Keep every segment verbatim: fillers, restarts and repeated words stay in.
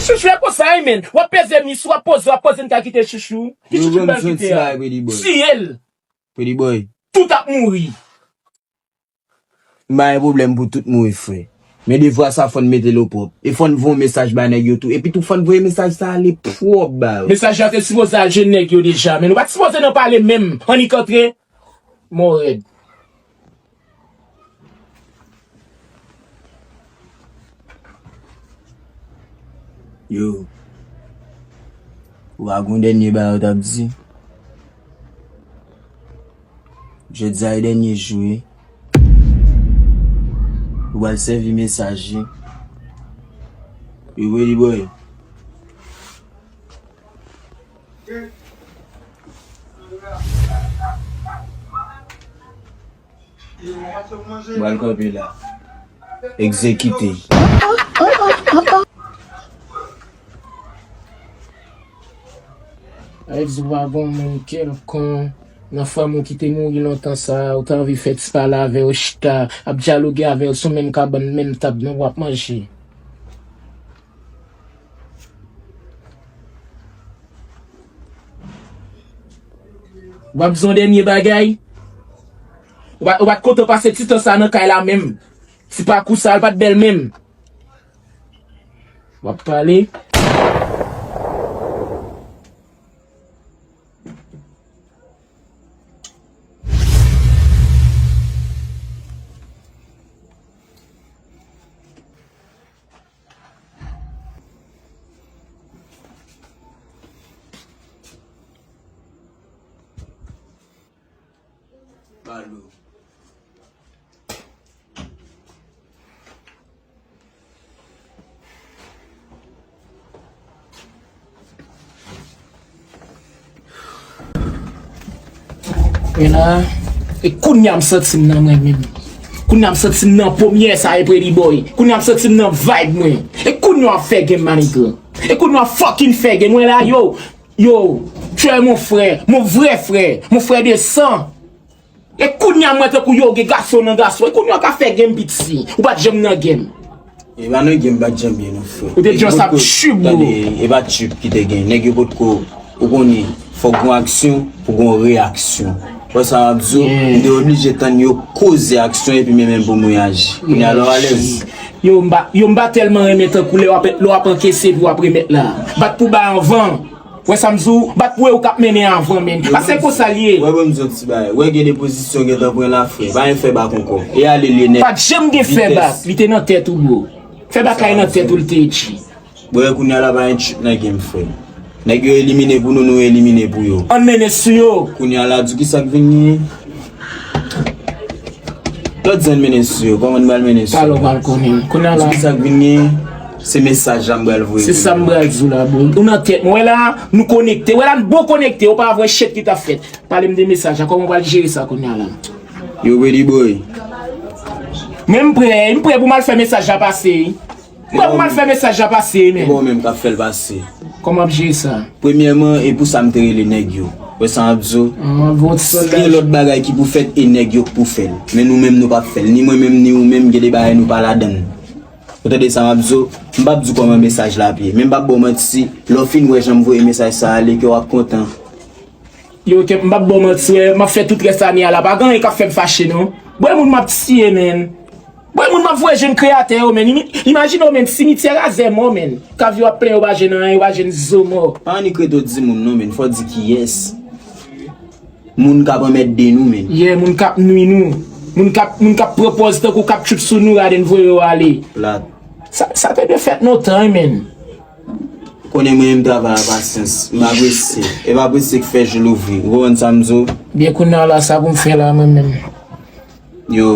Chouchou e konsa wi, men. W ap peze mis ou, w ap poze, w ap poze, m ka kite chouchou. Ki chouchou m pral kite a? Tiye l. Pretty boy. Tout ap mouri. M pa gen pwoblèm pou tout mouri, frè. Men devwa sa fò n mete l opwòp. E fò n voye yon mesaj ba nèg yo tou. Epi tou fò n voye mesaj sa ale pwòp ba yo. Mesaj la te sipoze al jwenn nèg yo deja, men nou pa t sipoze nan pale menm. Annik antre. Mò rèd. Yo. Ou pa gon dènye bagay ou t ap di? Jodi a e dènye jou wi. Ou pral sèvi mesaj wi. Wi, wi, boy. Pral kanpe la. Egzekite. Sa vle di ou pa gon moun kèlkonk nan fanmi w ki te mouri lontan sa a, ou ta anvi fè ti pale avè yo, chita, ap dyaloge avè yo sou menm kabann, menm tab, nan w ap manje. W ap di yon dènye bagay? Ou pa, ou pa t kontan pase ti tan sa nan kay la menm? Ti pakou sa a, l pa t bèl menm. W ap pale. Balo. Men la, e kounye a m santi m nan mwen menm. Kounye a m santi m nan pwemyè sa e Pretty Boy. Kounye a m santi m nan vibe mwen. E kounye a w ap fè game, manigga. E kounye a w ap fucking fè game. Mwen la, yo, yo, tu es mon frère, mon vrai frère, mon frère de sang. E kounye a mwen tankou yo gen gason nan gason. E kounye a w ka fè game piti. Ou pa t janm nan game. E pa nan game pa t janm ye non, frè. Ou te just ap chip, bro. Tande, e pa chip ki te gen. Nèg yo potko, ou konnen, fòk gon aksyon pou gon reyaksyon. Wè sa m ap di w, m te oblije tann yo koze aksyon epi men menm pou mwen aji. Kounye a la w alèz. Yo, m pa, yo, m pa tèlman renmen tankou lè w ap, lè w ap ankese epi w ap remèt la. Bat pou bay anvan. Wè sa m di w, bat pou e ou k ap mennen anvan, men. Pase konsa l ye. Wè, ban m di yon ti bagay. Wè, gen de pozisyon gentan pran la, frè. Pa gen fè bak ankò. E ale li nèt. Pa t janm gen fè bak. Li te nan tèt ou, bro. Fè bak la e nan tèt ou l te ye. Bro, kounye a la pa gen chute nan game, frè. Nèg yo elimine pou nou, nou elimine pou yo. Ann mennen sou yo. Kounye a la, di w kisa k vin gen. Lòt zòn mennen sou yo, kòman n pral mennen sou yo? Talè w pral konnen. Kounye a la. Di w kisa k vin gen, se mesaj la m pral voye. Se sa m pral di w la, bro. Ou nan tèt mwen. Wè la, nou konekte. Wè la, n bon konekte. Ou pa wè shit ki t ap fèt. Pale m de mesaj la. Kòman w pral jere sa kounye a la? Yo, Pretty Boy. Men m prè, m prè pou m al fè mesaj la pase. M prè pou m al fè mesaj la pase, men. E bon, menm k ap fè l pase. Kòman w ap jere sa? Premyèman, e pou sa m te rele nèg yo. Wè sa m ap di w? Si gen lòt bagay ki pou fèt, e nèg yo k pou fè l. Men nou menm, nou p ap fè l. Ni mwen menm, ni ou menm, gen de bagay nou pa ladan l. Ou tande sa m ap di w? M p ap di w kòman mesaj la ap ye. Men m p ap ba w manti, lè w fin wè jan m voye mesaj sa ale, kè w ap kontan. Yo, kèt, m p ap ba w manti, wè, m ap fè tout rès ane a la. Pa gen anyen k ap fè m fache, non. Bwè moun m ap tiye, men. Bwè moun m ap voye jwenn kreyatè yo, men. Imi-, imajine w, men, simityè razè mò, men. Kav yo ap plen, yo pa jwenn anyen, yo pa jwenn zo mò. Pa annik rete w di moun, non, men. Fò w di kiyès. Moun k ap anmède nou, men. Yeah, moun k ap nwi nou. Moun k ap, moun k ap pran pòz tankou k ap tchup sou nou, raden voye yo ale. Plat. Sa, sa te dwe fèt lontan, men. Konnen mwen menm travay a pasyans, m pa prese. E pa prese k fè je louvri. Ou konprann sa m di w? Byen kounye a la, sa pou m fè la, mwen menm? Yo.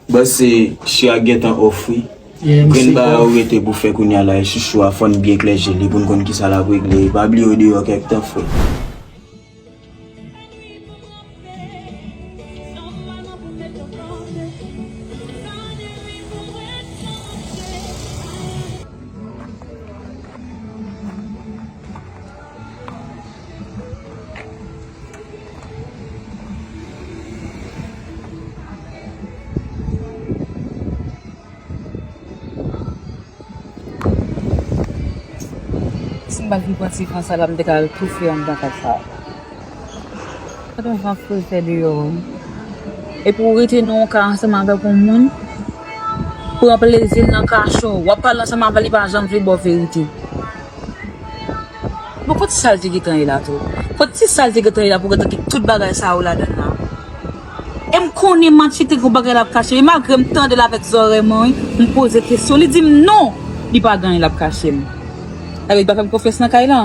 Bòs se Chirac gentan ofri. Grenn bagay ou rete pou fè kounye a la, e chouchou a, fò n byen klè je li pou n konn kisa l ap regle. Pa bliye w deyò kèk tan, frè. Si m pa t vin pran ti van sa la, m te ka al toufe anndan kay sa. Gade yon van fre fè deyò, wi. Epi w rete nan yon kay ansanm avèk yon moun, pran plezi l nan kache w. W ap pale ansanm avè l, li pa janm vle ba w verite. Bon, kot sa l te gentan ye la tou? Kot ti sa l te gentan ye la pou gentan kite tout bagay sa yo ladan l la? E m konnen Matye te gen bagay l ap kache m, e malgre m tande l avèk zòrèy mwen, wi, m poze kesyon, li di m non, li pa gen anyen l ap kache m. Sa vle di l pa fè m konfyans nan kay la?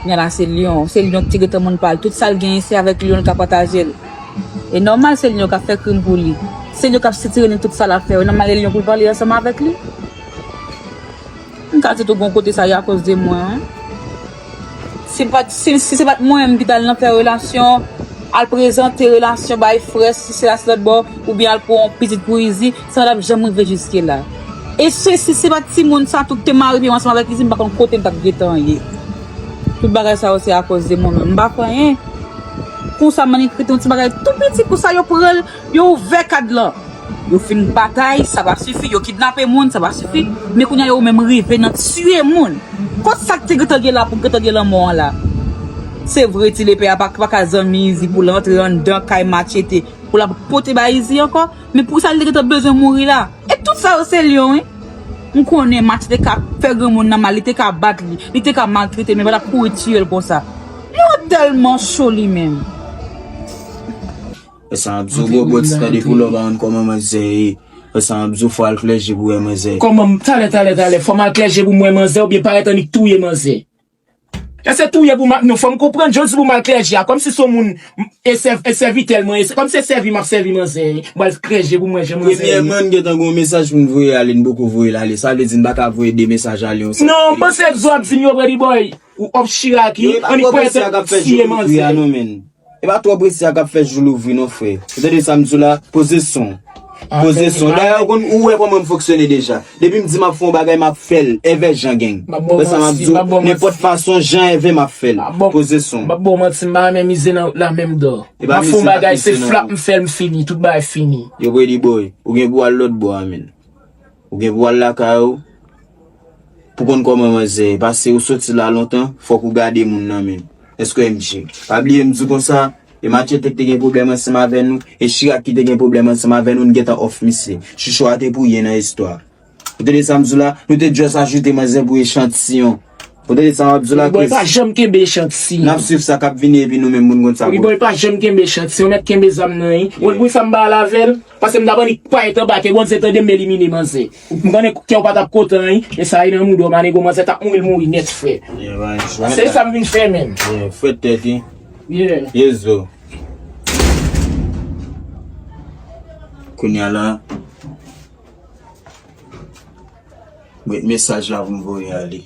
Kounye a la se Lyon, se Lyon ki te gentan moun pa l. Tout sa l genyen se avèk Lyon l ka pataje l. E nòmal se Lyon k ap fè krim pou li. Se Lyon k ap sitire li tout sa l ap fè yo. Nòmal e Lyon pou l pale ansanm avèk li. M ka di tou gon kote sa ye akoz de mwen, wi. Si pa t, si, si se pa t mwen menm ki t al nan fè relasyon, al prezante relasyon bay frè, si se la, se lòt bò, oubyen al pran yon pitit pou Izi, sa pa t ap janm rive jiske la. E se, si se pa t timoun sa tou ki te mare pye m ansanm avèk Izi, m pa konn kote m t ap gentan ye. Tout bagay sa yo se akoz de mwen menm. M pa fè anyen. Konsa, m annik rete yon ti bagay tou piti, konsa yo pran l, yo ouvè kad lan. Yo fin batay, sa pa sifi. Yo kidnape moun, sa pa sifi. Men kounye a yo menm rive nan tiye moun. Kot sa k te gentan gen la pou gentan gen lanmò an la? Se vre, Ti Lepè a pa, pa ka zanmi Izi pou l antre anndan kay Matye te, pou l ap pote bay Izi ankò. Men poukisa li te gentan bezwen mouri la? E tout sa yo se Lyon, wi. M konnen Matye te ka fè granmoun nan mal, li te ka bat li, li te ka maltrete l, men pa t ap kouri tiye l konsa. Lyon tèlman cho li menm. Wè sa m ap di w, gwo bòt, tande pou lè w pa konn kòman manzè ye. Wè sa m ap di w, fò al klè je pou wè manzè. Kòman m, talè, talè, talè, fò m al klè je pou m wè manzè oubyen parèt annik touye manzè? Èske touye pou m ap, non, fò m konprann, jan w di pou m al klè je a, kòmsi se yon moun, m, e sèv-, e sèvitè l mwen ye, se kòmsi se sèvi m ap sèvi manzè, m al klè je pou m wè jan manzè ye. Premyèman, n gentan gen yon mesaj pou n voye ale, n poko voye l ale, sa vle di n pa ka voye de mesaj ale yon sèl. Non, manzè, jan w ap di m yo, Brady Boy, ou òf chiraki, annik parèt annik touye manzè. E pa twò prese a k ap fè jou louvri non, frè. Ou tande sa m di w la? Poze son. Poze son. Dayè, ou konn, ou wè kòman m fonksyone deja. Depi m di m ap fè yon bagay, m ap fè l. Èvè jan gang. Wè sa m ap di w? Nenpòt fason, jan èvè m ap fè l. Poze son. M ap ba w manti, m pa renmen mize nan wout la menm dò. M ap fè yon bagay, se flap m fè l, m fini. Tout bagay fini. Yo, Brady Boy, ou gen pou w al lòt bò a, menn. Ou gen pou w al lakay ou, pou konn kòman manzè ye. Paske ou soti la lontan, fòk ou gade moun nan menm. Èske M J? Pa bliye m di w konsa, e Matye te, te gen pwoblèm ansanm avè nou, e Chirac ki te gen pwoblèm ansanm avè nou, n gentan òf misye. Chicho a te pou ye nan istwa. Ou tande sa m di w la? Nou te just ajoute manzè pou echantiyon. Ou tande sa m ap di w la, Chris? Boy, pa janm kenbe echantiyon. N ap swiv sa k ap vini epi nou menm pou n konn sa pou. Boy, pa janm kenbe echantiyon, mèt kenbe zam nan, wi. Ou konn poukisa m pa al avè l? Paske m t ap annik parèt anba ke Bondye tande m elimine manzè. M konnen kè w pa t ap kontan, wi. E sa, e nan mouda w, manego, manzè t ap mouri, l mouri nèt, frè. Se sa m vin fè menm. Frèt tèt, wi. Yezo. Kounye a la, mwen mesaj la pou m voye ale.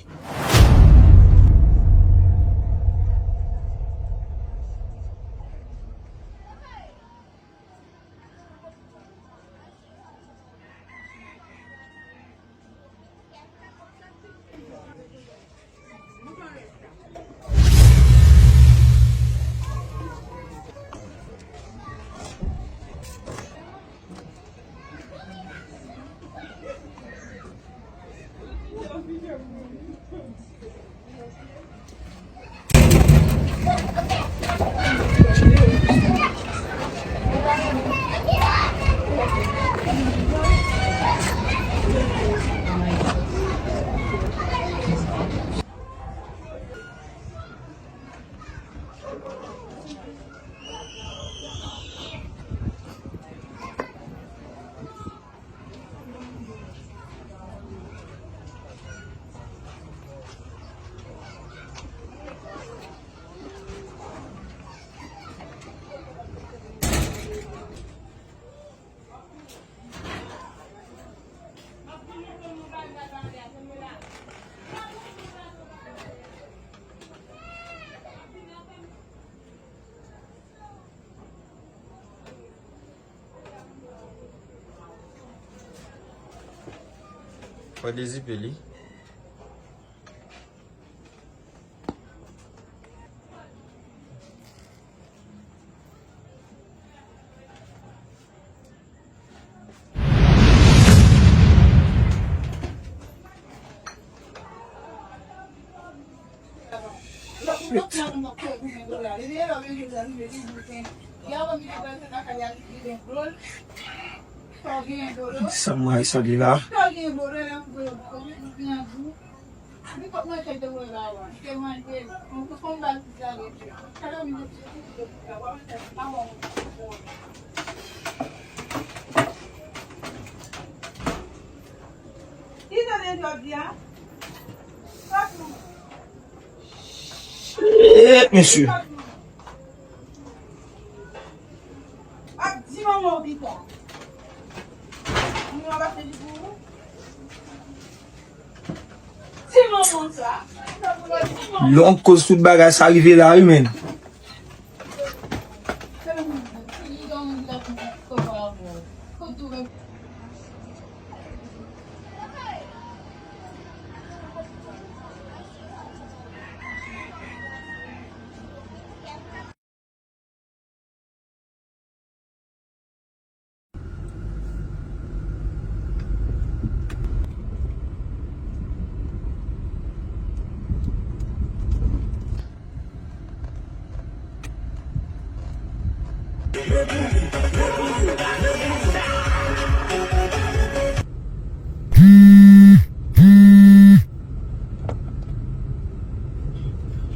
Fò dezipe li. Sa mwen sa li la. Shit, mesye. Long koz tout bagay sa rive la wi, menn.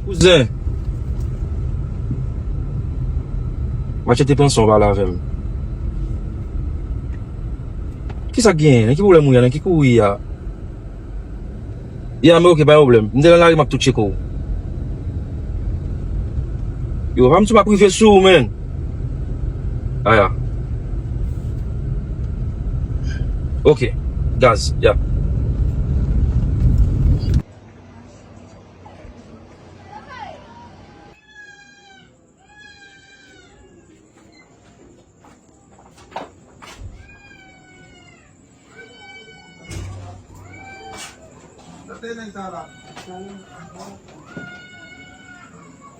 Kouzen, Matchete pran san w pale avè m. Kisa k genyen? Nan ki pwoblèm ou ye? Nan ki kouri w ye a? Ya, men oke, pa gen pwoblèm. M te nan lari, m ap tou tcheke w. Yo, pa m di m ap rive sou ou, menn. Aya. Oke. Gaz, ya.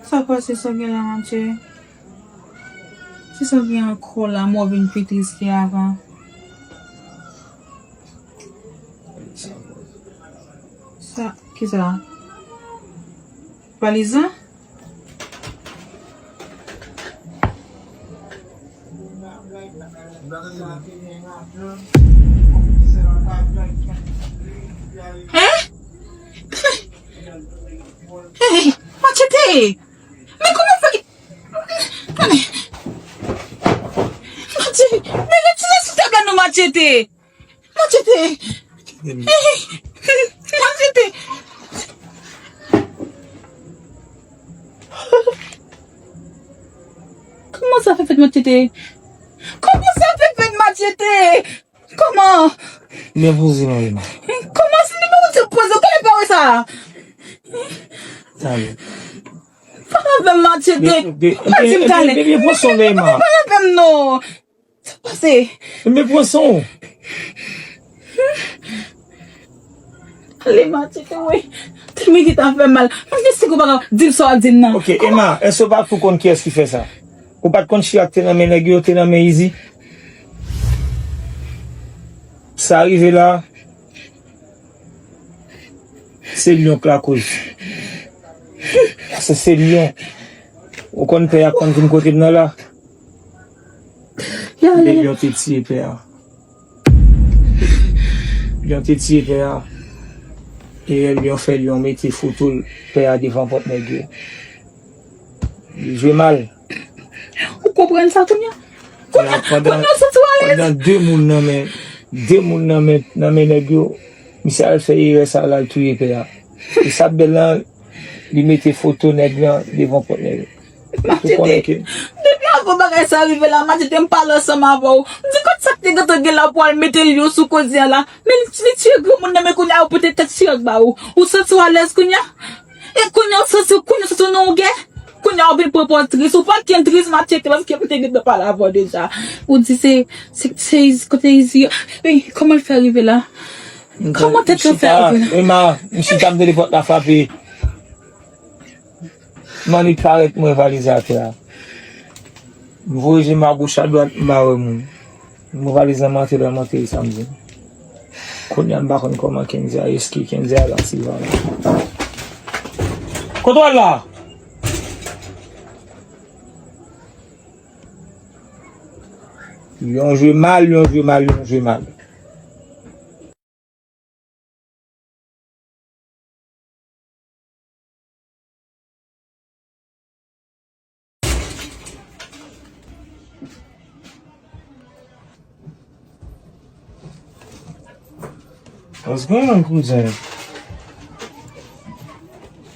Sa pase, sa gen la, Matye? Kisa gen ankò la, mwen vin pi tris ke avan? Sa, kisa? Valizan? Hein? Hey, Matchete! Men kòman fè ki, tande. Matchete, men retire sou tab la non, Matchete. Matchete. Matchete. Kòman sa fè fèt, Matchete? Kòman sa fè fèt, Matchete? Kòman? Men poze non, Ema. Kòman se nimewo de poze? Ou genlè pa wè sa? Tande. Pale avè m, Matchete. Ou pa di m talè. Bebe, bebe, pran san w, Ema. Pale avè m non. Sa pase? Men pran san w. Ale, Matchete, wi. Tèlman ki ta fè mal. Mwen gen si ou pa ka di m sa w ap di m nan. Ok, Ema, èske w pa tou konn kiyès ki fè sa? Ou pa t konn chira k te nan men nèg yo, te nan men Izi? Sa rive la, se Lyon k lakoz. Paske se Lyon. Ou konn pè a konn vin kote m nan la. Lyon te tiye pè a. Lyon te tiye pè a. E Lyon fè Lyon mete foto pè a devan pòt nèg yo. Li jwe mal. Ou konprann sa kounye a? Kounye a, kounye a w santi w alèz? Pandan de moun nan men, de moun nan men, nan men nèg yo, misye al fè erè sa, l al touye pè a. E sa k bèl lan, li mete foto nèg lan devan pòt nèg yo. Matchete, depi avan bagay sa rive la, Matchete, m pale ansanm avè w. M di kot sa k te gentan gen la pou al mete Lyon sou koze a la. Men li, li tiye granmoun nan, men kounye a yo pote tèt chirag ba ou. Ou santi w alèz kounye a? E kounye a w santi, kounye a w santi w nan yon gè? Kounye a w vin pran pòz tris. Ou pa t gen tris, Matchete, paske m te gentan pale avè w deja. Ou di se, se, se Izi, kote Izi? Men kòman l fè rive la? Kòman tèt yo fè rive la? Ema, m chita, m tande pòt la frape. M annik parèt, m wè valiz atè a. M voye je m agoch adwat, m pa wè moun. M wè valiz lan, m antre, m antre, sa m di. Kounye a m pa konn kòman Kendy a, èske Kendy a la, Silvana. Kote w al la? Lyon jwe mal, Lyon jwe mal, Lyon jwe mal. What's going on, kouzen?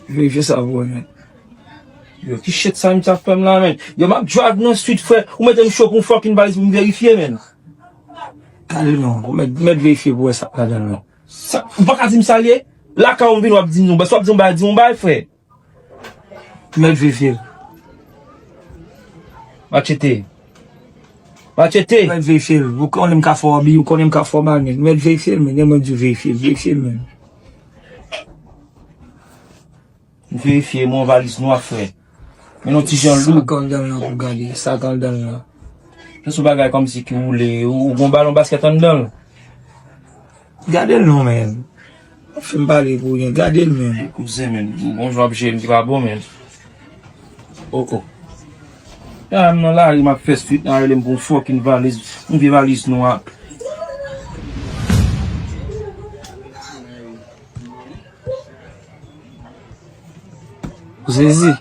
Verifye sa pou mwen, men. Yo, ki shit sa misye ap fè m la, men? Yo, m ap drive nan street, frè. Ou mete m cho pou yon fucking valiz pou m verifye, men. Gade non, ou mèt, mèt verifye pou wè sa k ladan l, men. Sa, ou pa ka di m sa l ye? Lakay ou m vin, w ap di m non. Bas w ap di m bay, di m bay, frè. Mèt verifye l. Machete. Machete. Mèt verifye l. Ou konnen m ka fè w abi, ou konnen m ka fè w mal, men. Mèt verifye l, men. Lè mwen di w verifye l, verifye l, men. M verifye, mwen yon valiz nwa, frè. Men yon ti jan lou. Sa k anndan l lan pou gade, sa k anndan l lan. Se sou bagay kòmsi ki woule, ou, ou gon balon baskèt anndan l. Gade l non, men. Ou fè m pale pou ryen, gade l, men. Kouzen, men. Bon jan w ap jere m ki pa bon, men. Oh, oh. A, m nan lari, m ap fè street, nan rele m pou yon fucking valiz. Yon vye valiz nwa. Ou sezi?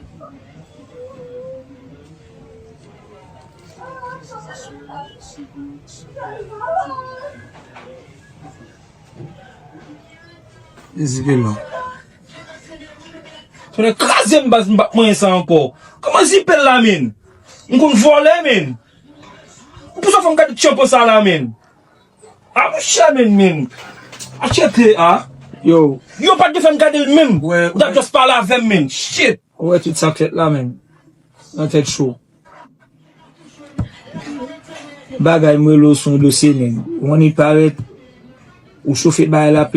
Sezi ke non. Tonnè kraze m baz, m p ap manyen sa ankò. Kòman zipe l la, men? M konn vòlè, men. Ou pou sa fè m gade tchanpan sa la, men. A, monchè, men, men. Atyete, a. Yo. Yo pa t dwe fè m gade l menm. Ou t ap just pale avè m, men. Shit. Ou wè tout sa k fèt la, men. Nan tèt cho. Bagay m rele w sou yon dosye, men. Ou annik parèt. Ou chofe bagay la.